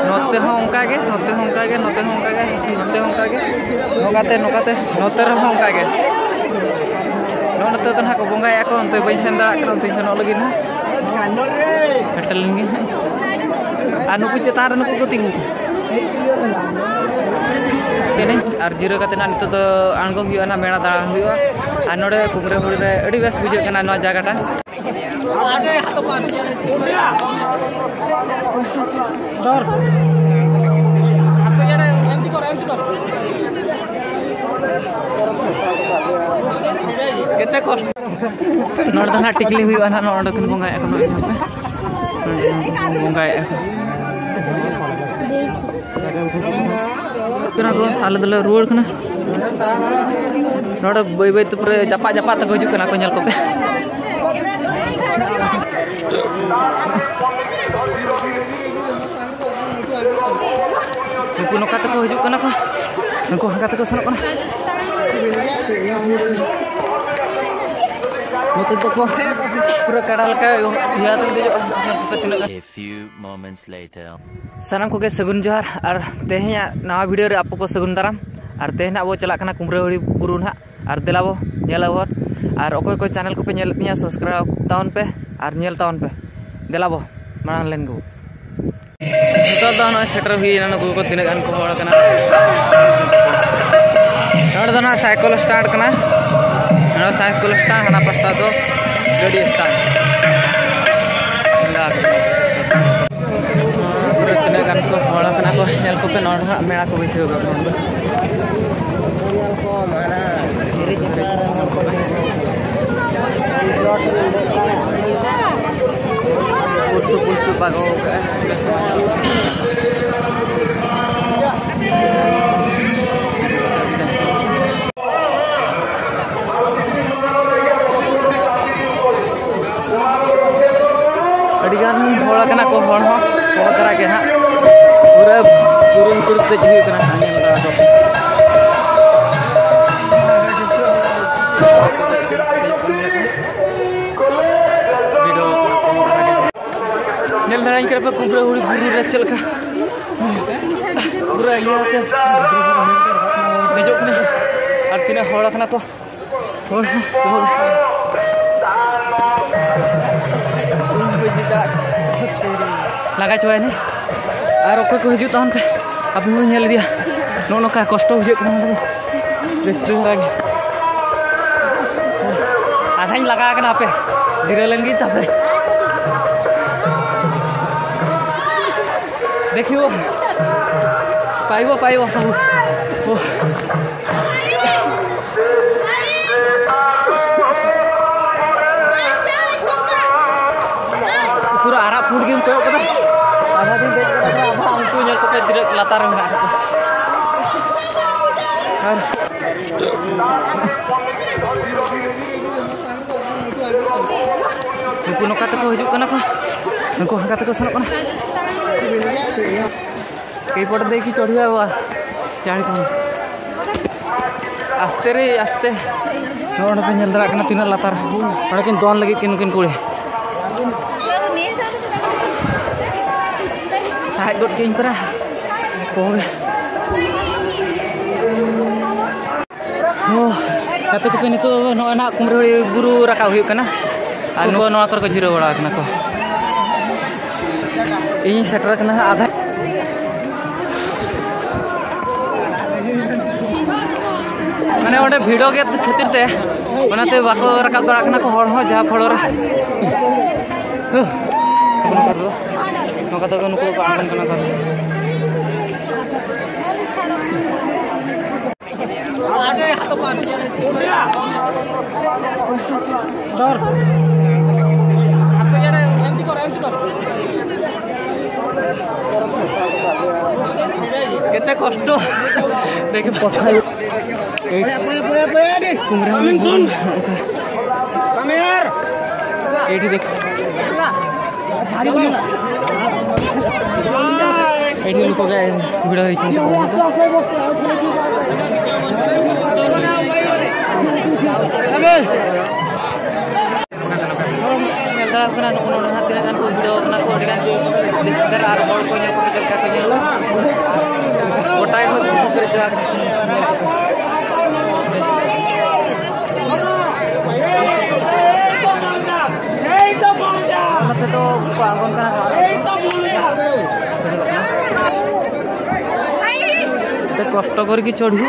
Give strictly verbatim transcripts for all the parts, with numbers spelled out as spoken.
ᱱᱚᱛᱮ ᱦᱚᱸ ᱚᱱᱠᱟ ᱜᱮ, ᱱᱚᱛᱮ ᱦᱚᱸ ᱚᱱᱠᱟ ᱜᱮ, ᱱᱚᱛᱮ ᱦᱚᱸ ᱚᱱᱠᱟ ᱜᱮ, ᱱᱚᱛᱮ ᱦᱚᱸ ᱚᱱᱠᱟ ᱜᱮ, ᱱᱚᱝᱠᱟᱛᱮ, ᱱᱚᱝᱠᱟᱛᱮ, ᱱᱚᱛᱮ ᱨᱮᱦᱚᱸ ᱚᱱᱠᱟ ᱜᱮ᱾ ᱱᱚᱜᱼᱚ ᱱᱚᱛᱮ ᱫᱚ ᱱᱟᱦᱟᱜ ᱠᱚ ᱵᱚᱸᱜᱟᱭᱟ ᱠᱚ, ᱚᱱᱛᱮ ᱵᱟᱹᱧ ᱥᱮᱱ ᱫᱟᱲᱮᱭᱟᱜ ᱠᱟᱱᱟ, ᱚᱱᱛᱮᱧ ᱥᱮᱱᱚᱜ ᱞᱟᱹᱜᱤᱫ ᱱᱟᱦᱟᱜ᱾ ᱥᱮᱴᱮᱨ ᱞᱮᱱ ᱜᱮ ᱱᱟᱦᱟᱜ᱾ ᱟᱨ ᱱᱩᱠᱩ ᱪᱮᱛᱟᱱ ᱨᱮ ᱱᱩᱠᱩ ᱠᱚ ᱛᱤᱸᱜᱩ ᱠᱟᱱᱟ᱾ ᱟᱨ ᱡᱤᱨᱟᱹᱣ ᱠᱟᱛᱮ ᱱᱟᱦᱟᱜ ᱱᱤᱛᱚᱜ ᱫᱚ ᱟᱬᱜᱚ ᱦᱩᱭᱩᱜᱼᱟ, ᱱᱟᱦᱟᱜ ᱢᱮᱞᱟ ᱫᱟᱬᱟᱱ ᱦᱩᱭᱩᱜᱼᱟ᱾ ᱟᱨ ᱱᱚᱰᱮ ᱠᱩᱢᱨᱟᱹ ᱦᱩᱲ ᱨᱮ ᱟᱹᱰᱤ ᱵᱮᱥ ᱵᱩᱡᱷᱟᱹᱜ ᱠᱟᱱᱟ ᱱᱚᱣᱟ ᱡᱟᱭᱜᱟᱴᱟ᱾ ᱱᱚᱰᱮ ᱫᱚ ᱱᱟᱦᱟᱜ ᱴᱤᱠᱞᱤ ᱦᱩᱭᱩᱜᱼᱟ ᱱᱟᱦᱟᱜ, ᱱᱚᱰᱮ ᱠᱤᱱ ᱵᱚᱸᱜᱟᱭᱮᱫᱼᱟ ᱠᱚ, ᱱᱚᱜᱼᱚᱭ ᱧᱮᱞ ᱯᱮ᱾ ᱱᱚᱰᱮ ᱠᱤᱱ ᱵᱚᱸᱜᱟᱭᱮᱫᱼᱟ ᱠᱚ᱾ ᱠᱟᱱᱟ ᱠᱚ, ᱟᱞᱮ ᱫᱚᱞᱮ ᱨᱩᱣᱟᱹᱲ ᱠᱟᱱᱟ᱾ ᱱᱚᱰᱮ ᱵᱟᱹᱭ ᱵᱟᱹᱭ ᱛᱮ ᱯᱩᱨᱟᱹ ᱡᱟᱯᱟᱜ ᱡᱟᱯᱟᱜ ᱛᱮᱠᱚ ᱦᱤᱡᱩᱜ ᱠᱟᱱᱟ ᱠᱚ, ᱧᱮᱞ ᱠᱚᱯᱮ᱾ ᱱᱩᱠᱩ ᱱᱚᱝᱠᱟ ᱛᱮᱠᱚ ᱦᱤᱡᱩᱜ ᱠᱟᱱᱟ ᱠᱚ, ᱱᱩᱠᱩ ᱦᱟᱱᱠᱟ ᱛᱮᱠᱚ ᱥᱮᱱᱚᱜ ᱠᱟᱱᱟ᱾ ᱱᱚᱛᱮ ᱫᱚᱠᱚ ᱯᱩᱨᱟᱹ ᱠᱟᱰᱟ ᱞᱮᱠᱟ ᱤᱭᱟᱹ ᱟᱛᱮ ᱫᱮᱡᱚᱜᱼᱟ, ᱧᱮᱞ ᱠᱚᱯᱮ ᱛᱤᱱᱟᱹᱜ ᱜᱟᱱ᱾ A few moments later. ᱥᱟᱱᱟᱢ ᱠᱚᱜᱮ ᱥᱟᱹᱜᱩᱱ ᱡᱚᱦᱟᱨ᱾ ᱟᱨ ᱛᱮᱦᱮᱧᱟᱜ ᱱᱟᱣᱟ ᱵᱷᱤᱰᱤᱭᱳ ᱨᱮ ᱟᱯᱮ ᱠᱚ ᱥᱟᱹᱜᱩᱱ ᱫᱟᱨᱟᱢ᱾ ᱟᱨ ᱛᱮᱦᱮᱧ ᱱᱟᱜ ᱵᱚ ᱪᱟᱞᱟᱜ ᱠᱟᱱᱟ ᱠᱩᱢᱨᱟᱹᱦᱩᱲᱤ ᱵᱩᱨᱩ ᱱᱟᱦᱟᱜ᱾ ᱟᱨ ᱫᱮᱞᱟ ᱵᱚ ᱧᱮᱞ ᱟᱵᱚᱱ᱾ ᱟᱨ ᱚᱠᱚᱭ ᱠᱚ ᱪᱮᱱᱮᱞ ᱠᱚᱯᱮ ᱧᱮᱞᱮᱫ ᱛᱤᱧᱟ, ᱥᱟᱵᱥᱠᱨᱟᱭᱤᱵᱽ ᱛᱟᱵᱚᱱ ᱯᱮ ᱟᱨ ᱧᱮᱞ ᱛᱟᱵᱚᱱ ᱯᱮ᱾ ᱫᱮᱞᱟ ᱵᱚ ᱢᱟᱲᱟᱝ ᱞᱮᱱ ᱜᱮᱵᱚ᱾ ᱱᱤᱛᱚᱜ ᱫᱚ ᱱᱚᱜᱼᱚᱭ ᱥᱮᱴᱮᱨ ᱦᱩᱭᱱᱟ, ᱱᱩᱠᱩ ᱠᱚ ᱛᱤᱱᱟᱹᱜ ᱜᱟᱱ ᱠᱚ ᱦᱚᱲ ᱠᱟᱱᱟ᱾ ᱱᱚᱰᱮ ᱫᱚ ᱱᱟᱦᱟᱜ ᱥᱟᱭᱠᱮᱞ ᱥᱴᱟᱱᱴ ᱠᱟᱱᱟ, ᱱᱚᱰᱮ ᱥᱟᱭᱠᱮᱞ ᱥᱴᱟᱱᱴ, ᱦᱟᱱᱟ ᱯᱟᱥᱴᱟ ᱫᱚ ᱜᱟᱹᱰᱤ ᱥᱴᱟᱱᱴ᱾ ᱯᱩᱨᱟᱹ ᱛᱤᱱᱟᱹᱜ ᱜᱟᱱ ᱠᱚ ᱦᱚᱲ ᱠᱟᱱᱟ ᱠᱚ, ᱧᱮᱞ ᱠᱚᱯᱮ, ᱱᱚᱰᱮ ᱦᱟᱸᱜ ᱢᱮᱞᱟ ᱠᱚ ᱵᱟᱹᱭᱥᱟᱹᱣ ᱠᱟᱜ ᱠᱚᱣᱟ ᱱᱚᱰᱮ᱾ ᱯᱩᱞᱥᱩ ᱯᱩᱞᱥᱩ ᱵᱟᱜᱟᱣ ᱠᱟᱜᱼᱟ᱾ ᱟᱹᱰᱤᱜᱟᱱ ᱦᱚᱲ ᱠᱟᱱᱟ ᱠᱚ, ᱦᱚᱲ ᱦᱚᱸ ᱦᱚᱲ ᱫᱷᱟᱨᱟ ᱜᱮ ᱦᱟᱸᱜ᱾ ᱯᱩᱨᱟᱹ ᱵᱩᱨᱩ ᱞᱩᱛᱩᱨ ᱫᱮᱡ ᱦᱩᱭᱩᱜ ᱠᱟᱱᱟ ᱦᱟᱸᱜ, ᱧᱮᱞ ᱫᱟᱲᱟ ᱠᱚ᱾ ᱵᱷᱤᱰᱤᱭᱳ ᱠᱚ ᱦᱚᱲ ᱫᱷᱟᱨᱟ ᱜᱮ᱾ ᱧᱮᱞ ᱫᱟᱲᱮᱭᱟᱹᱧ ᱠᱟᱱᱟ ᱯᱮ ᱠᱩᱢᱵᱽᱲᱟᱹ ᱦᱩᱲᱩ ᱵᱩᱨᱩ ᱨᱮ ᱪᱮᱫ ᱞᱮᱠᱟ ᱯᱩᱨᱟᱹ ᱤᱭᱟᱹ ᱠᱟᱛᱮ ᱫᱮᱡᱚᱜ ᱠᱟᱱᱟ᱾ ᱟᱨ ᱛᱤᱱᱟᱹᱜ ᱦᱚᱲ ᱟᱠᱟᱱᱟ ᱠᱚ, ᱦᱚᱲ ᱦᱚᱸ ᱵᱚᱦᱩᱛ ᱞᱟᱸᱜᱟ ᱪᱟᱵᱟᱭᱮᱱᱟᱹᱧ᱾ ᱟᱨ ᱚᱠᱚᱭ ᱠᱚ ᱦᱤᱡᱩᱜ ᱛᱟᱵᱚᱱ ᱯᱮ, ᱟᱯᱮ ᱦᱚᱸ ᱧᱮᱞ ᱤᱫᱤᱭᱟ ᱱᱚᱜᱼᱚ ᱱᱚᱝᱠᱟ ᱠᱚᱥᱴᱚ ᱵᱩᱡᱷᱟᱹᱜ ᱠᱟᱱᱟ ᱱᱚᱰᱮ ᱫᱚ᱾ ᱵᱮᱥ ᱫᱷᱟᱨᱟ ᱜᱮ᱾ ᱟᱫᱷᱟᱧ ᱞᱟᱜᱟ ᱟᱠᱟᱱᱟ, ᱦᱟᱯᱮ ᱡᱤᱨᱟᱹᱣ ᱞᱮᱱ ᱜᱤᱧ ᱛᱟᱯᱚᱨᱮ᱾ ଦେଖିବ, ପାଇବ, ପାଇବ ସବୁ। ଓ। ᱯᱩᱨᱟᱹ ᱟᱨᱟᱜ ᱯᱩᱸᱰ ᱜᱮᱢ ᱠᱚᱭᱚᱜ ᱠᱟᱫᱟ᱾ ᱟᱫᱷᱟ ᱫᱤᱱ ᱫᱮᱡ ᱠᱟᱫᱟ ᱠᱚ, ᱟᱫᱷᱟ ᱩᱱᱠᱩ ᱧᱮᱞ ᱠᱚᱯᱮ ᱛᱤᱱᱟᱹᱜ ᱞᱟᱛᱟᱨ ᱨᱮ ᱢᱮᱱᱟᱜ ᱠᱚᱣᱟ᱾ ᱟᱨ ᱱᱩᱠᱩ ᱱᱚᱝᱠᱟ ᱛᱮᱠᱚ ᱦᱤᱡᱩᱜ ᱠᱟᱱᱟ ᱠᱚ, ᱱᱩᱠᱩ ᱦᱟᱱᱠᱟ ᱛᱮᱠᱚ ᱥᱮᱱᱚᱜ ᱠᱟᱱᱟ᱾ ᱠᱤ ᱯᱚᱴ ᱫᱮᱠᱷᱤ ᱪᱚᱲᱷᱤᱭᱟ ᱵᱟᱵᱟ, ᱡᱟᱦᱟᱸᱭ ᱠᱚ ᱟᱥᱛᱮ ᱨᱮ ᱟᱥᱛᱮ᱾ ᱱᱚᱜᱼᱚ ᱱᱚᱰᱮ ᱯᱮ ᱧᱮᱞ ᱫᱟᱲᱮᱭᱟᱜ ᱠᱟᱱᱟ ᱛᱤᱱᱟᱹᱜ ᱞᱟᱛᱟᱨ᱾ ᱱᱚᱰᱮ ᱠᱤᱱ ᱫᱚᱱ ᱞᱟᱹᱜᱤᱫ ᱠᱤᱱ ᱱᱩᱠᱤᱱ ᱠᱩᱲᱤ᱾ ᱥᱟᱦᱮᱫ ᱜᱚᱫ ᱠᱤᱱ ᱯᱮᱨᱟ ᱠᱚ᱾ So, ᱜᱟᱛᱮ ᱠᱚᱯᱮ, ᱱᱤᱛᱚᱜ ᱱᱚᱜᱼᱚᱭ ᱱᱟᱦᱟᱜ ᱠᱩᱢᱵᱽᱲᱟᱹᱦᱩᱲᱤ ᱵᱩᱨᱩ ᱨᱟᱠᱟᱵ ᱦᱩᱭᱩᱜ ᱠᱟᱱᱟ᱾ ᱟᱨ ᱱᱩᱠᱩ ᱱᱚᱣᱟ ᱠᱚᱨᱮ ᱠᱚ ᱡᱤᱨᱟᱹᱣ ᱵᱟᱲᱟ ᱟᱠᱟᱱᱟ ᱠᱚ᱾ ᱤᱧ ᱥᱮᱴᱮᱨ ᱟᱠᱟᱱᱟ ᱦᱟᱸᱜ ᱟᱫᱷᱟ᱾ ᱢᱟᱱᱮ ᱚᱸᱰᱮ ᱵᱷᱤᱲ ᱜᱮ ᱠᱷᱟᱹᱛᱤᱨ ᱛᱮ ᱚᱱᱟᱛᱮ ᱵᱟᱠᱚ ᱨᱟᱠᱟᱵ ᱫᱟᱲᱮᱭᱟᱜ ᱠᱟᱱᱟ ᱠᱚ ᱦᱚᱲ ᱦᱚᱸ, ᱡᱟᱦᱟᱸ ᱯᱷᱚᱲᱚ ᱨᱮ ᱱᱚᱝᱠᱟ ᱫᱚ ᱱᱩᱠᱩ ᱫᱚᱠᱚ ᱟᱬᱜᱚᱱ ᱠᱟᱱᱟ ᱛᱟᱦᱞᱮ᱾ କେତେ କଷ୍ଟ। ଦେଖ, ପଥର। ଏଇଠି କୁମ୍ଭୀର ମାନେ ଏଇଠି ଦେଖ। ଏଇଠି ଲୋକ ଭିଡ଼ ହେଇଛନ୍ତି ବହୁତ। ᱧᱮᱞ ᱫᱟᱲᱮᱭᱟᱜ ᱠᱟᱱᱟ, ᱱᱩᱠᱩ ᱱᱚᱰᱮ ᱦᱟᱸᱜ ᱛᱤᱱᱟᱹᱜ ᱜᱟᱱ ᱠᱚ ᱵᱷᱤᱲᱟᱹᱣ ᱠᱟᱱᱟ ᱠᱚ᱾ ᱟᱹᱰᱤᱜᱟᱱ ᱠᱚ ᱯᱩᱞᱤᱥ ᱫᱷᱟᱨᱟ ᱟᱨ ᱦᱚᱲ ᱠᱚ ᱧᱮᱞ ᱠᱚᱛᱮ ᱪᱮᱫ ᱞᱮᱠᱟ ᱠᱚ ᱧᱮᱞᱚᱜᱼᱟ? ᱜᱚᱴᱟ ᱜᱮᱠᱚ ᱫᱩᱲᱩᱵ ᱯᱮᱨᱮᱡᱚᱜᱼᱟ᱾ ᱱᱚᱛᱮ ᱫᱚ ᱠᱚ ᱟᱬᱜᱚᱱ ᱠᱟᱱᱟ ᱠᱚ᱾ ᱟᱹᱰᱤ ᱠᱚᱥᱴᱚ ᱠᱚᱨᱮ ᱜᱮ ᱪᱚᱲᱦᱩ᱾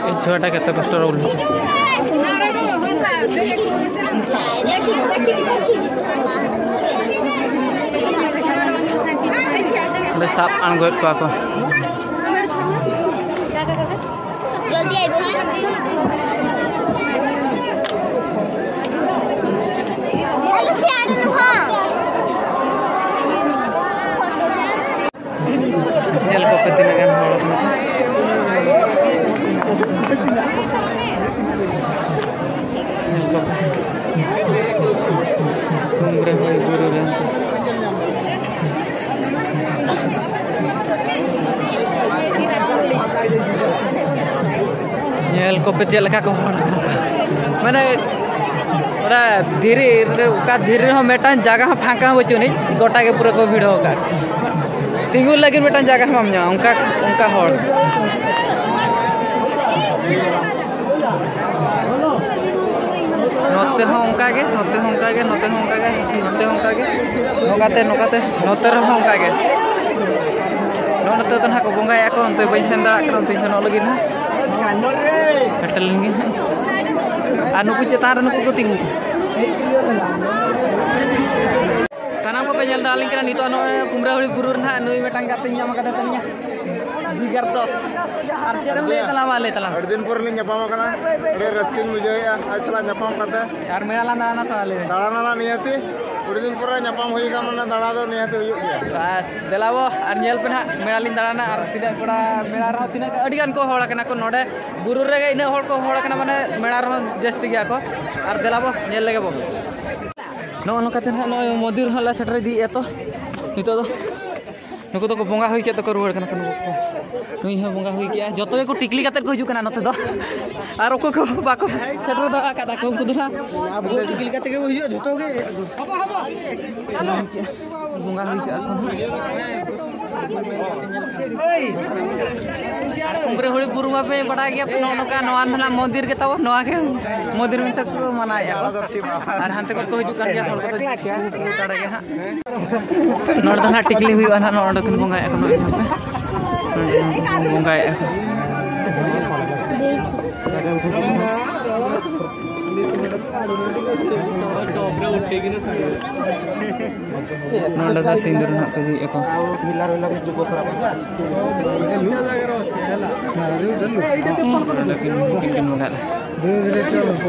এই ছুয়াটা কত কষ্ট রোল। ᱚᱸᱰᱮ ᱥᱟᱵ ᱟᱬᱜᱚᱭᱮᱫ ᱠᱚᱣᱟ ᱠᱚ᱾ ᱡᱚᱞᱫᱤ ᱟᱭᱵᱚ, ᱦᱮᱸ? ᱟᱞᱚ ᱥᱮ ᱟᱲᱮ ᱱᱚᱣᱟ᱾ ᱧᱮᱞ ᱠᱚᱯᱮ ᱛᱤᱱᱟᱹᱜ ᱜᱟᱱ ᱦᱚᱲ ᱠᱟᱱᱟ ᱠᱚ᱾ ᱧᱮᱞ ᱠᱚᱯᱮ᱾ ᱠᱩᱢᱵᱽᱨᱟᱹ ᱦᱩᱭ ᱵᱩᱨᱩ ᱨᱮ᱾ ᱧᱮᱞ ᱠᱚᱯᱮ ᱪᱮᱫ ᱞᱮᱠᱟ ᱠᱚ ᱦᱚᱲ ᱠᱟᱱᱟ᱾ ᱢᱟᱱᱮ ᱚᱱᱟ ᱫᱷᱤᱨᱤ, ᱚᱠᱟ ᱫᱷᱤᱨᱤ ᱨᱮᱦᱚᱸ ᱢᱤᱫᱴᱟᱝ ᱡᱟᱭᱜᱟ ᱦᱚᱸ ᱯᱷᱟᱸᱠᱟ ᱦᱚᱸ ᱵᱟᱹᱪᱩᱜ ᱟᱹᱱᱤᱡ, ᱜᱚᱴᱟ ᱜᱮ ᱯᱩᱨᱟᱹ ᱠᱚ ᱵᱷᱤᱲᱟᱹᱣ ᱟᱠᱟᱫ᱾ ᱛᱤᱸᱜᱩ ᱞᱟᱹᱜᱤᱫ ᱢᱤᱫᱴᱟᱝ ᱡᱟᱭᱜᱟ ᱦᱚᱸ ᱵᱟᱢ ᱧᱟᱢᱟ, ᱚᱱᱠᱟ, ᱚᱱᱠᱟ ᱦᱚᱲ᱾ ᱱᱚᱛᱮ ᱦᱚᱸ ᱚᱱᱠᱟ ᱜᱮ, ᱱᱚᱛᱮ ᱦᱚᱸ ᱚᱱᱠᱟ ᱜᱮ, ᱱᱚᱛᱮ ᱦᱚᱸ ᱚᱱᱠᱟ ᱜᱮ, ᱱᱚᱛᱮ ᱦᱚᱸ ᱚᱱᱠᱟ ᱜᱮ, ᱱᱚᱝᱠᱟᱛᱮ, ᱱᱚᱝᱠᱟᱛᱮ, ᱱᱚᱛᱮ ᱨᱮᱦᱚᱸ ᱚᱱᱠᱟ ᱜᱮ᱾ ᱱᱚᱜᱼᱚ ᱱᱚᱛᱮ ᱫᱚ ᱱᱟᱦᱟᱜ ᱠᱚ ᱵᱚᱸᱜᱟᱭᱟ ᱠᱚ, ᱚᱱᱛᱮ ᱵᱟᱹᱧ ᱥᱮᱱ ᱫᱟᱲᱮᱭᱟᱜ ᱠᱟᱱᱟ, ᱚᱱᱛᱮᱧ ᱥᱮᱱᱚᱜ ᱞᱟᱹᱜᱤᱫ ᱱᱟᱦᱟᱜ᱾ ᱥᱮᱴᱮᱨ ᱞᱮᱱ ᱜᱮ ᱱᱟᱦᱟᱜ᱾ ᱟᱨ ᱱᱩᱠᱩ ᱪᱮᱛᱟᱱ ᱨᱮ ᱱᱩᱠᱩ ᱠᱚ ᱛᱤᱸᱜᱩ᱾ ᱥᱟᱱᱟᱢ ᱠᱚᱯᱮ ᱧᱮᱞ ᱫᱟᱲᱮᱭᱟᱞᱤᱧ ᱠᱟᱱᱟ ᱱᱤᱛᱚᱜ ᱱᱚᱜᱼᱚᱭ ᱠᱩᱢᱵᱽᱨᱟᱹ ᱦᱩᱲᱤ ᱵᱩᱨᱩ ᱨᱮ ᱱᱟᱦᱟᱜ ᱱᱩᱭ ᱢᱤᱫᱴᱟᱝ ᱜᱟᱛᱮᱧ ᱧᱟᱢ ᱟᱠᱟᱫᱮ ᱛᱟᱹᱞᱤᱧᱟ᱾ ᱵᱷᱮᱜᱟᱨ ᱫᱚ᱾ ᱟᱨ ᱪᱮᱫ ᱮᱢ ᱞᱟᱹᱭ ᱛᱟᱞᱟᱝᱟ? ᱢᱟ ᱞᱟᱹᱭ ᱛᱟᱞᱟᱝ ᱢᱮ᱾ ᱟᱹᱰᱤ ᱫᱤᱱ ᱯᱚᱨᱮ ᱞᱤᱧ ᱧᱟᱯᱟᱢ ᱠᱟᱱᱟ, ᱟᱹᱰᱤ ᱨᱟᱹᱥᱠᱟᱹᱧ ᱵᱩᱡᱷᱟᱹᱣᱮᱫᱼᱟ ᱟᱡ ᱥᱟᱞᱟᱜ ᱧᱟᱯᱟᱢ ᱠᱟᱛᱮ᱾ ᱟᱨ ᱢᱮᱞᱟ ᱞᱟᱝ ᱫᱟᱬᱟᱱᱟ ᱥᱮ ᱵᱟᱝ, ᱞᱟᱹᱭ ᱢᱮ? ᱫᱟᱬᱟᱱᱟᱞᱟᱝ ᱱᱤᱦᱟᱹᱛᱤ, ᱟᱹᱰᱤ ᱫᱤᱱ ᱯᱚᱨᱮ ᱧᱟᱯᱟᱢ ᱦᱩᱭ ᱠᱟᱱᱟ, ᱢᱟᱱᱮ ᱫᱟᱬᱟ ᱫᱚ ᱱᱤᱦᱟᱹᱛᱤ ᱦᱩᱭᱩᱜ ᱜᱮᱭᱟ᱾ ᱵᱟᱥ, ᱫᱮᱞᱟ ᱵᱚ, ᱟᱨ ᱧᱮᱞ ᱯᱮ ᱱᱟᱦᱟᱜ, ᱢᱮᱞᱟ ᱞᱤᱧ ᱫᱟᱬᱟᱱᱟ, ᱟᱨ ᱛᱤᱱᱟᱹᱜ ᱠᱚᱲᱟ, ᱢᱮᱞᱟ ᱨᱮᱦᱚᱸ ᱛᱤᱱᱟᱹᱜ ᱟᱹᱰᱤ ᱜᱟᱱ ᱠᱚ ᱦᱚᱲ ᱠᱟᱱᱟ ᱠᱚ ᱱᱚᱰᱮ᱾ ᱵᱩᱨᱩ ᱨᱮᱜᱮ ᱤᱱᱟᱹᱜ ᱦᱚᱲ ᱠᱚ ᱦᱚᱲ ᱠᱟᱱᱟ, ᱢᱟᱱᱮ ᱢᱮᱞᱟ ᱨᱮᱦᱚᱸ ᱡᱟᱹᱥᱛᱤ ᱜᱮᱭᱟ ᱠᱚ᱾ ᱟᱨ ᱫᱮᱞᱟ ᱵᱚ, ᱧᱮᱞ ᱞᱮᱜᱮ ᱵᱚ᱾ ᱱᱚᱜᱼᱚ ᱱᱚᱝᱠᱟ ᱛᱮ ᱱᱟᱦᱟᱜ ᱱᱚᱜᱼᱚᱭ ᱢᱚᱱᱫᱤᱨ ᱦᱟᱸᱜ ᱞᱮ ᱥᱮᱴᱮᱨ ᱤᱫᱤᱭᱮᱫᱼᱟ᱾ ᱛᱚ ᱱᱤᱛᱚᱜ ᱫᱚ ᱱᱩᱠᱩ ᱫᱚᱠᱚ ᱵᱚᱸᱜᱟ ᱦᱩᱭ ᱠᱮᱫ ᱛᱮᱠᱚ ᱨᱩᱣᱟᱹᱲ ᱠᱟᱱᱟ ᱠᱚ᱾ ᱱᱩᱠᱩ ᱠᱚ, ᱱᱩᱭ ᱦᱚᱸ ᱵᱚᱸᱜᱟ ᱦᱩᱭ ᱠᱮᱫᱼᱟ᱾ ᱡᱚᱛᱚ ᱜᱮᱠᱚ ᱴᱤᱠᱞᱤ ᱠᱟᱛᱮᱫ ᱠᱚ ᱦᱤᱡᱩᱜ ᱠᱟᱱᱟ ᱱᱚᱛᱮ ᱫᱚ᱾ ᱟᱨ ᱚᱠᱚᱭ ᱠᱚ ᱵᱟᱠᱚ ᱥᱮᱴᱮᱨ ᱫᱟᱲᱮ ᱟᱠᱟᱫᱟ ᱠᱚ, ᱩᱱᱠᱩ ᱫᱚ ᱱᱟᱦᱟᱜ ᱟᱵᱚ ᱴᱤᱠᱞᱤ ᱠᱟᱛᱮ ᱜᱮ ᱦᱩᱭᱩᱜᱼᱟ ᱡᱚᱛᱚ ᱜᱮ᱾ ᱵᱚᱸᱜᱟ ᱦᱩᱭ ᱠᱮᱫᱼᱟ ᱠᱚ ᱱᱟᱦᱟᱜ᱾ ᱠᱩᱢᱵᱽᱨᱟᱹ ᱦᱩᱲᱤ ᱵᱩᱨᱩ ᱢᱟᱯᱮ ᱵᱟᱰᱟᱭ ᱜᱮᱭᱟ ᱯᱮ, ᱱᱚᱜᱼᱚ ᱱᱚᱝᱠᱟ, ᱱᱚᱣᱟ ᱫᱚ ᱱᱟᱦᱟᱜ ᱢᱚᱱᱫᱤᱨ ᱜᱮ ᱛᱟᱵᱚ, ᱱᱚᱣᱟ ᱜᱮ ᱢᱚᱱᱫᱤᱨ ᱢᱮᱱᱛᱮ ᱠᱚ ᱢᱟᱱᱟᱣᱮᱫᱼᱟ ᱠᱚ᱾ ᱟᱨ ᱦᱟᱱᱛᱮ ᱠᱷᱚᱱ ᱠᱚ ᱦᱤᱡᱩᱜ ᱠᱟᱱ ᱜᱮᱭᱟ ᱦᱚᱲ ᱠᱚᱫᱚ, ᱜᱚᱴᱟ ᱨᱮᱜᱮ ᱦᱟᱸᱜ᱾ ᱱᱚᱰᱮ ᱫᱚ ᱱᱟᱦᱟᱜ ᱴᱤᱠᱞᱤ ᱦᱩᱭᱩᱜᱼᱟ ᱱᱟᱦᱟᱜ, ᱱᱚᱰᱮ ᱠᱤᱱ ᱵᱚᱸᱜᱟᱭᱮᱫᱼᱟ ᱠᱚ, ᱱᱚᱰᱮ ᱧᱮᱞ ᱯᱮ᱾ ᱱᱚᱰᱮ ᱵᱚᱸᱜᱟᱭᱮᱫᱼᱟ ᱠᱚ᱾ ᱱᱚᱰᱮ ᱫᱚ ᱥᱤᱸᱫᱩᱨ ᱱᱟᱦᱟᱜ ᱠᱚ ᱤᱫᱤᱭᱮᱫᱼᱟ ᱠᱚ᱾ ᱱᱚᱰᱮ ᱠᱤᱱ, ᱩᱱᱠᱤᱱ ᱠᱤᱱ ᱵᱚᱸᱜᱟᱭᱮᱫᱼᱟ᱾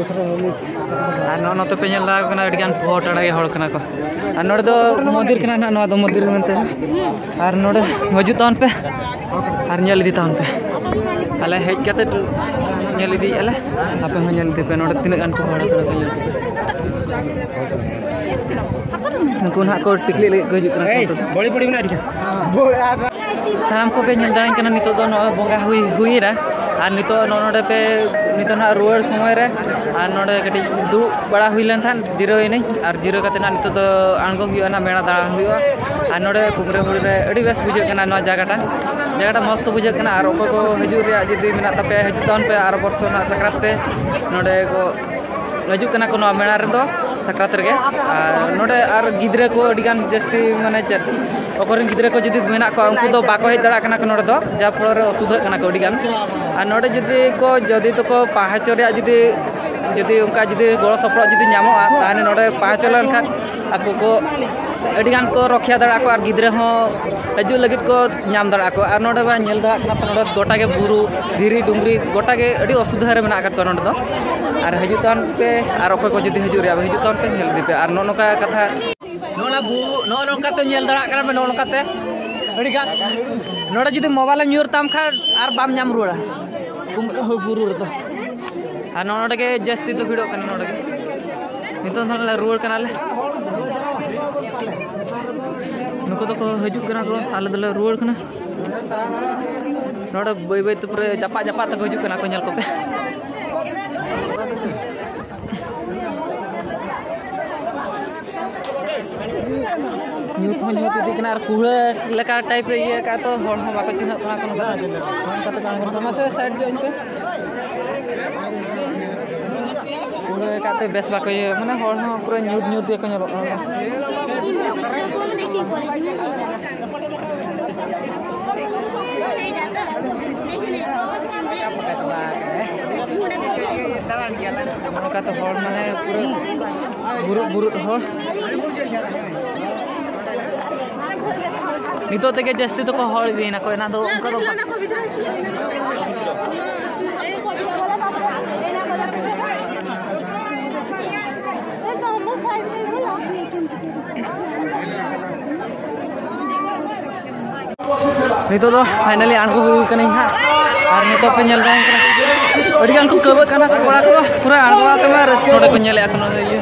ᱟᱨ ᱱᱚᱜᱼᱚ ᱱᱚᱛᱮ ᱯᱮ ᱧᱮᱞ ᱫᱟᱲᱮᱭᱟᱠᱚ ᱠᱟᱱᱟ, ᱟᱹᱰᱤᱜᱟᱱ ᱯᱚᱦᱚᱴᱟᱲᱟ ᱜᱮ ᱦᱚᱲ ᱠᱟᱱᱟ ᱠᱚ᱾ ᱟᱨ ᱱᱚᱰᱮ ᱫᱚ ᱢᱚᱱᱫᱤᱨ ᱠᱟᱱᱟ ᱱᱟᱦᱟᱜ, ᱱᱚᱣᱟ ᱫᱚ ᱢᱚᱱᱫᱤᱨ ᱢᱮᱱᱛᱮ᱾ ᱟᱨ ᱱᱚᱰᱮ ᱦᱤᱡᱩᱜ ᱛᱟᱵᱚᱱ ᱯᱮ ᱟᱨ ᱧᱮᱞ ᱤᱫᱤ ᱛᱟᱵᱚᱱ ᱯᱮ᱾ ᱟᱞᱮ ᱦᱮᱡ ᱠᱟᱛᱮ ᱧᱮᱞ ᱤᱫᱤᱭᱮᱫᱼᱟ ᱞᱮ, ᱟᱯᱮ ᱦᱚᱸ ᱧᱮᱞ ᱤᱫᱤ ᱯᱮ ᱱᱚᱰᱮ ᱛᱤᱱᱟᱹᱜ ᱜᱟᱱ ᱠᱚ ᱦᱚᱲ ᱠᱟᱱᱟ ᱠᱚ, ᱧᱮᱞ ᱯᱮ᱾ ᱱᱩᱠᱩ ᱱᱟᱦᱟᱜ ᱠᱚ ᱴᱤᱠᱞᱤ ᱞᱟᱹᱜᱤᱫ ᱠᱚ ᱦᱤᱡᱩᱜ ᱠᱟᱱᱟ ᱠᱚ᱾ ᱥᱟᱱᱟᱢ ᱠᱚᱯᱮ ᱧᱮᱞ ᱫᱟᱲᱮᱭᱟᱜ ᱠᱟᱱᱟ, ᱱᱤᱛᱚᱜ ᱫᱚ ᱱᱚᱜᱼᱚᱭ ᱵᱚᱸᱜᱟ ᱦᱩᱭ, ᱦᱩᱭᱮᱱᱟ᱾ ᱟᱨ ᱱᱤᱛᱚᱜ ᱱᱚᱜᱼᱚ ᱱᱚᱰᱮ ᱯᱮ, ᱱᱤᱛᱚᱜ ᱱᱟᱦᱟᱜ ᱨᱩᱣᱟᱹᱲ ᱥᱚᱢᱚᱭ ᱨᱮ ᱟᱨ ᱱᱚᱰᱮ ᱠᱟᱹᱴᱤᱡ ᱫᱩᱲᱩᱵ ᱵᱟᱲᱟ ᱦᱩᱭ ᱞᱮᱱ ᱛᱟᱦᱮᱸᱫ, ᱡᱤᱨᱟᱹᱣ ᱮᱱᱟᱹᱧ᱾ ᱟᱨ ᱡᱤᱨᱟᱹᱣ ᱠᱟᱛᱮ ᱱᱟᱦᱟᱜ ᱱᱤᱛᱚᱜ ᱫᱚ ᱟᱬᱜᱚ ᱦᱩᱭᱩᱜᱼᱟ, ᱱᱟᱦᱟᱜ ᱢᱮᱞᱟ ᱫᱟᱬᱟᱱ ᱦᱩᱭᱩᱜᱼᱟ᱾ ᱟᱨ ᱱᱚᱰᱮ ᱠᱩᱢᱵᱽᱨᱟᱹ ᱦᱩᱲᱤ ᱨᱮ ᱟᱹᱰᱤ ᱵᱮᱥ ᱵᱩᱡᱷᱟᱹᱜ ᱠᱟᱱᱟ ᱱᱚᱣᱟ ᱡᱟᱭᱜᱟᱴᱟ, ᱡᱟᱭᱜᱟᱴᱟ ᱢᱚᱡᱽ ᱛᱮ ᱵᱩᱡᱷᱟᱹᱜ ᱠᱟᱱᱟ᱾ ᱟᱨ ᱚᱠᱚᱭ ᱠᱚ ᱦᱤᱡᱩᱜ ᱨᱮᱭᱟᱜ ᱡᱩᱫᱤ ᱢᱮᱱᱟᱜ ᱛᱟᱯᱮᱭᱟ, ᱦᱤᱡᱩᱜ ᱛᱟᱵᱚᱱ ᱯᱮ ᱟᱨ ᱵᱚᱨᱥᱚ ᱨᱮᱱᱟᱜ ᱥᱟᱠᱨᱟᱛ ᱛᱮ ᱱᱚᱰᱮ ᱠᱚ ᱦᱤᱡᱩᱜ ᱠᱟᱱᱟ ᱠᱚ ᱱᱚᱣᱟ ᱢᱮᱞᱟ ᱨᱮᱫᱚ, ᱥᱟᱠᱨᱟᱛ ᱨᱮᱜᱮ᱾ ᱟᱨ ᱱᱚᱰᱮ ᱟᱨ ᱜᱤᱫᱽᱨᱟᱹ ᱠᱚ ᱟᱹᱰᱤ ᱜᱟᱱ ᱡᱟᱹᱥᱛᱤ, ᱢᱟᱱᱮ ᱪᱮᱫ, ᱚᱠᱚᱭ ᱨᱮᱱ ᱜᱤᱫᱽᱨᱟᱹ ᱠᱚ ᱡᱩᱫᱤ ᱢᱮᱱᱟᱜ ᱠᱚᱣᱟ, ᱩᱱᱠᱩ ᱫᱚ ᱵᱟᱠᱚ ᱦᱮᱡ ᱫᱟᱲᱮᱭᱟᱜ ᱠᱟᱱᱟ ᱠᱚ ᱱᱚᱰᱮ ᱫᱚ, ᱡᱟᱨ ᱯᱷᱚᱞᱚ ᱨᱮ ᱚᱥᱩᱵᱤᱫᱷᱟᱜ ᱠᱟᱱᱟ ᱠᱚ ᱟᱹᱰᱤ ᱜᱟᱱ᱾ ᱟᱨ ᱱᱚᱰᱮ ᱡᱩᱫᱤ ᱠᱚ, ᱡᱩᱫᱤ ᱛᱟᱠᱚ ᱯᱟᱦᱟᱪᱚ ᱨᱮᱭᱟᱜ ᱡᱩᱫᱤ, ᱡᱩᱫᱤ ᱚᱱᱠᱟ ᱡᱩᱫᱤ ᱜᱚᱲᱚ ᱥᱚᱯᱚᱦᱚᱫ ᱡᱩᱫᱤ ᱧᱟᱢᱚᱜᱼᱟ, ᱛᱟᱦᱚᱞᱮ ᱱᱚᱰᱮ ᱯᱟᱦᱟᱪᱚ ᱞᱮᱱᱠᱷᱟᱱ ᱟᱠᱚ ᱠᱚ ᱟᱹᱰᱤ ᱜᱟᱱ ᱠᱚ ᱨᱚᱠᱷᱭᱟ ᱫᱟᱲᱮᱭᱟᱜᱼᱟ ᱠᱚ, ᱟᱨ ᱜᱤᱫᱽᱨᱟᱹ ᱦᱚᱸ ᱦᱤᱡᱩᱜ ᱞᱟᱹᱜᱤᱫ ᱠᱚ ᱧᱟᱢ ᱫᱟᱲᱮᱭᱟᱜᱼᱟ ᱠᱚ᱾ ᱟᱨ ᱱᱚᱰᱮ ᱵᱟ ᱧᱮᱞ ᱫᱟᱲᱮᱭᱟᱜ ᱠᱟᱱᱟ ᱯᱮ, ᱱᱚᱰᱮ ᱜᱚᱴᱟ ᱜᱮ ᱵᱩᱨᱩ, ᱫᱷᱤᱨᱤ, ᱰᱩᱝᱨᱤ, ᱜᱚᱴᱟ ᱜᱮ ᱟᱹᱰᱤ ᱚᱥᱩᱵᱤᱫᱷᱟ ᱨᱮ ᱢᱮᱱᱟᱜ ᱟᱠᱟᱫ ᱠᱚᱣᱟ ᱱᱚᱰᱮ ᱫᱚ᱾ ᱟᱨ ᱦᱤᱡᱩᱜ ᱛᱟᱵᱚᱱ ᱯᱮ, ᱟᱨ ᱚᱠᱚᱭ ᱠᱚ ᱡᱩᱫᱤ ᱦᱤᱡᱩᱜ ᱨᱮᱭᱟᱜ ᱯᱮ, ᱦᱤᱡᱩᱜ ᱛᱟᱵᱚᱱ ᱯᱮ, ᱧᱮᱞ ᱤᱫᱤ ᱯᱮ᱾ ᱟᱨ ᱱᱚᱜᱼᱚ ᱱᱚᱝᱠᱟ ᱠᱟᱛᱷᱟ, ᱱᱚᱜᱼᱚ ᱱᱟ ᱵᱩ-, ᱱᱚᱜᱼᱚ ᱱᱚᱝᱠᱟ ᱛᱮ ᱧᱮᱞ ᱫᱟᱲᱮᱭᱟᱜ ᱠᱟᱱᱟ ᱯᱮ, ᱱᱚᱜᱼᱚ ᱱᱚᱝᱠᱟ ᱛᱮ ᱟᱹᱰᱤ ᱜᱟᱱ᱾ ᱱᱚᱰᱮ ᱡᱩᱫᱤ ᱢᱳᱵᱟᱭᱤᱞ ᱮᱢ ᱧᱩᱨ ᱛᱟᱢ ᱠᱷᱟᱱ ᱟᱨ ᱵᱟᱢ ᱧᱟᱢ ᱨᱩᱣᱟᱹᱲᱟ᱾ ᱠᱩᱢᱵᱽᱲᱩ ᱵᱩᱨᱩ ᱨᱮᱫᱚ᱾ ᱟᱨ ᱱᱚᱰᱮ ᱜᱮ ᱡᱟᱹᱥᱛᱤ ᱫᱚ ᱵᱷᱤᱲᱚᱜ ᱠᱟᱱᱟ ᱱᱚᱰᱮ ᱜᱮ᱾ ᱱᱤᱛᱚᱜ ᱫᱚ ᱱᱟᱜ ᱞᱮ ᱨᱩᱣᱟᱹᱲ ᱠᱟᱱᱟᱞᱮ᱾ ᱱᱩᱠᱩ ᱫᱚᱠᱚ ᱦᱤᱡᱩᱜ ᱠᱟᱱᱟ ᱠᱚ, ᱟᱞᱮ ᱫᱚᱞᱮ ᱨᱩᱣᱟᱹᱲ ᱠᱟᱱᱟ᱾ ᱱᱚᱰᱮ ᱵᱟᱹᱭ ᱵᱟᱹᱭ ᱛᱮ ᱯᱩᱨᱟᱹ ᱡᱟᱯᱟᱜ ᱡᱟᱯᱟᱜ ᱛᱮᱠᱚ ᱦᱤᱡᱩᱜ ᱠᱟᱱᱟ ᱠᱚ, ᱧᱮᱞ ᱠᱚᱯᱮ᱾ ᱧᱩᱛ ᱦᱚᱸ ᱧᱩᱛ ᱤᱫᱤᱜ ᱠᱟᱱᱟ ᱟᱨ ᱠᱩᱲᱟᱹ ᱞᱮᱠᱟ ᱴᱟᱭᱤᱯ ᱮ ᱤᱭᱟᱹ ᱠᱟᱜᱼᱟ, ᱛᱚ ᱦᱚᱲ ᱦᱚᱸ ᱵᱟᱠᱚ ᱪᱤᱱᱦᱟᱹᱜ ᱠᱟᱱᱟ ᱠᱚ᱾ ᱱᱚᱝᱠᱟ ᱛᱮᱠᱚ ᱟᱬᱜᱚᱱ ᱠᱟᱱᱟ᱾ ᱢᱟᱥᱮ ᱥᱟᱭᱤᱰ ᱧᱚᱜ ᱤᱧ ᱯᱮ᱾ ᱠᱩᱲᱟᱹ ᱠᱟᱛᱮ ᱵᱮᱥ ᱵᱟᱠᱚ ᱤᱭᱟᱹ, ᱢᱟᱱᱮ ᱦᱚᱲ ᱦᱚᱸ ᱯᱩᱨᱟᱹ ᱧᱩᱛ ᱧᱩᱛ ᱜᱮᱠᱚ ᱧᱮᱞᱚᱜ ᱠᱟᱱᱟ᱾ ᱱᱚᱝᱠᱟᱛᱮ ᱦᱚᱲ ᱢᱟᱱᱮ ᱯᱩᱨᱟᱹ ᱵᱩᱨᱩᱫ ᱵᱩᱨᱩᱫ ᱦᱚᱲ᱾ ᱱᱤᱛᱚᱜ ᱛᱮᱜᱮ ᱡᱟᱹᱥᱛᱤ ᱫᱚᱠᱚ ᱦᱚᱲ ᱤᱫᱤᱭᱮᱱᱟ ᱠᱚ, ᱮᱱᱟᱝ ᱫᱚ ᱚᱱᱠᱟ ᱫᱚ ᱵᱟᱝ᱾ ᱱᱤᱛᱚᱜ ᱫᱚ finally ᱟᱬᱜᱚ ᱦᱩᱭ ᱠᱟᱹᱱᱟᱹᱧ ᱦᱟᱸᱜ, ᱟᱨ ᱱᱤᱛᱚᱜ ᱯᱮ ᱧᱮᱞ ᱧᱟᱢ ᱠᱟᱱᱟ ᱟᱹᱰᱤ ᱜᱟᱱ ᱠᱚ ᱠᱟᱹᱣᱵᱟᱹᱜ ᱠᱟᱱᱟ ᱠᱚ ᱠᱚᱲᱟ ᱠᱚ, ᱯᱩᱨᱟᱹ ᱟᱬᱜᱚ ᱠᱟᱛᱮ ᱢᱟ ᱨᱟᱹᱥᱠᱟᱹ᱾ ᱱᱚᱰᱮ ᱠᱚ ᱧᱮᱞᱮᱫᱼᱟ ᱠᱚ ᱱᱚᱰᱮ ᱤᱭᱟᱹ᱾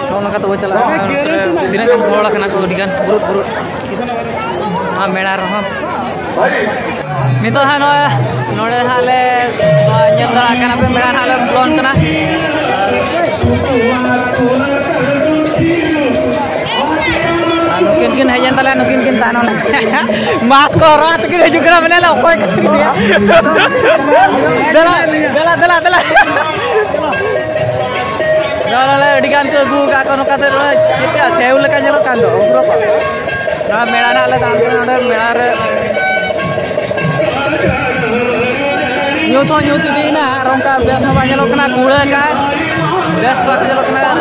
ᱱᱚᱜᱼᱚ ᱱᱚᱝᱠᱟ ᱛᱮᱵᱚ ᱪᱟᱞᱟᱜᱼᱟ᱾ ᱱᱚᱛᱮ ᱨᱮ ᱛᱤᱱᱟᱹᱜ ᱜᱟᱱ ᱦᱚᱲ ᱠᱟᱱᱟ ᱠᱚ, ᱟᱹᱰᱤ ᱜᱟᱱ ᱵᱩᱨᱩᱫ ᱵᱩᱨᱩᱫ᱾ ᱟᱨ ᱢᱮᱞᱟ ᱨᱮᱦᱚᱸ ᱱᱤᱛᱚᱜ ᱦᱟᱸᱜ ᱱᱚᱣᱟ ᱱᱚᱰᱮ ᱦᱟᱸᱜ ᱞᱮ ᱧᱮᱞ ᱫᱟᱲᱮᱭᱟᱜ ᱠᱟᱱᱟ ᱯᱮ, ᱢᱮᱞᱟ ᱦᱟᱸᱜ ᱞᱮ ᱵᱚᱞᱚᱱ ᱠᱟᱱᱟ᱾ ᱟᱨ ᱱᱩᱠᱤᱱ ᱠᱤᱱ ᱦᱮᱡ ᱮᱱ ᱛᱟᱞᱮᱭᱟ, ᱱᱩᱠᱤᱱ ᱠᱤᱱ ᱛᱟᱦᱮᱱ ᱚᱸᱰᱮ᱾ ᱢᱟᱥᱠ ᱠᱚ ᱦᱚᱨᱚᱜ ᱠᱟᱛᱮ ᱠᱤᱱ ᱦᱤᱡᱩᱜ ᱠᱟᱱᱟ, ᱢᱮᱱᱮᱫ ᱞᱮ ᱚᱠᱚᱭ ᱠᱟᱱ ᱜᱮᱭᱟ? ᱫᱮᱞᱟ, ᱫᱮᱞᱟ, ᱫᱮᱞᱟ, ᱫᱮᱞᱟ᱾ ᱱᱚᱣᱟ ᱟᱹᱰᱤ ᱜᱟᱱ ᱠᱚ ᱟᱹᱜᱩ ᱟᱠᱟᱫ ᱠᱚ, ᱱᱚᱝᱠᱟ ᱛᱮ ᱱᱚᱜᱼᱚᱭ ᱪᱮᱫ ᱞᱮᱠᱟ ᱥᱮᱣ ᱞᱮᱠᱟ ᱧᱮᱞᱚᱜ ᱠᱟᱱ ᱫᱚ, ᱩᱜᱽᱨᱚ ᱠᱚ᱾ ᱱᱚᱣᱟ ᱢᱮᱞᱟ ᱨᱮᱱᱟᱜ ᱞᱮ ᱫᱟᱬᱟᱱ ᱠᱟᱱᱟ, ᱱᱚᱰᱮ ᱢᱮᱞᱟ ᱨᱮ ᱧᱩᱛ ᱦᱚᱸ ᱧᱩᱛ ᱤᱫᱤᱭᱮᱱᱟ ᱟᱨ ᱚᱱᱠᱟ ᱵᱮᱥ ᱦᱚᱸ ᱵᱟᱝ ᱧᱮᱞᱚᱜ ᱠᱟᱱᱟ, ᱠᱩᱲᱟᱹ ᱟᱠᱟᱫ, ᱵᱮᱥ ᱵᱟᱝ ᱧᱮᱞᱚᱜ ᱠᱟᱱᱟ᱾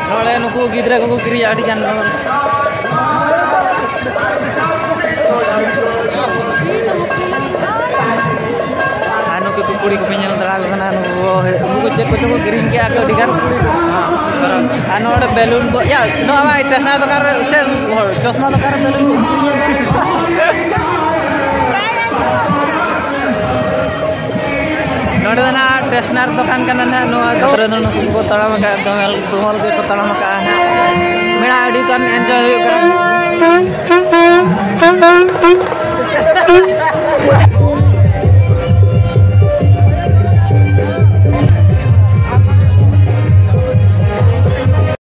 ᱱᱚᱰᱮ ᱱᱩᱠᱩ ᱜᱤᱫᱽᱨᱟᱹ ᱠᱚᱠᱚ ᱠᱤᱨᱤᱧᱟ ᱟᱹᱰᱤ ᱜᱟᱱ᱾ ᱟᱨ ᱱᱩᱠᱩ ᱠᱚ ᱠᱩᱲᱤ ᱠᱚᱯᱮ ᱧᱮᱞ ᱫᱟᱲᱮᱭᱟᱠᱚ ᱠᱟᱱᱟ, ᱱᱩᱠᱩ ᱠᱚ, ᱱᱩᱠᱩ ᱠᱚ ᱪᱮᱫ ᱠᱚᱪᱚ ᱠᱚ ᱠᱤᱨᱤᱧ ᱠᱮᱜᱼᱟ ᱠᱚ ᱟᱹᱰᱤ ᱜᱟᱱ᱾ ᱟᱨ ᱱᱚᱰᱮ ᱵᱮᱞᱩᱱ ᱠᱚ, ᱭᱟ, ᱱᱚᱣᱟ ᱢᱟ ᱴᱮᱥᱱᱟ ᱫᱚᱠᱟᱱ ᱨᱮ ᱥᱮ ᱪᱚᱥᱢᱟ ᱫᱚᱠᱟᱱ ᱨᱮ ᱵᱮᱞᱩᱱ ᱠᱚ ᱠᱤᱨᱤᱧ ᱮᱫᱟ᱾ ᱱᱚᱰᱮ ᱫᱚ ᱱᱟᱦᱟᱜ ᱴᱮᱥᱱᱟᱨ ᱫᱚᱠᱟᱱ ᱠᱟᱱᱟ ᱱᱟᱦᱟᱜ ᱱᱚᱣᱟ ᱫᱚ᱾ ᱱᱚᱰᱮ ᱫᱚ ᱱᱩᱠᱩ ᱠᱚ ᱛᱟᱲᱟᱢ ᱟᱠᱟᱫ, ᱫᱚᱢᱮᱞ ᱫᱚᱢᱚᱞ ᱜᱮᱠᱚ ᱛᱟᱲᱟᱢ ᱟᱠᱟᱫᱼᱟ ᱱᱟᱦᱟᱜ᱾ ᱢᱮᱞᱟ ᱟᱹᱰᱤ ᱜᱟᱱ ᱮᱱᱡᱚᱭ ᱦᱩᱭᱩᱜ ᱠᱟᱱᱟ᱾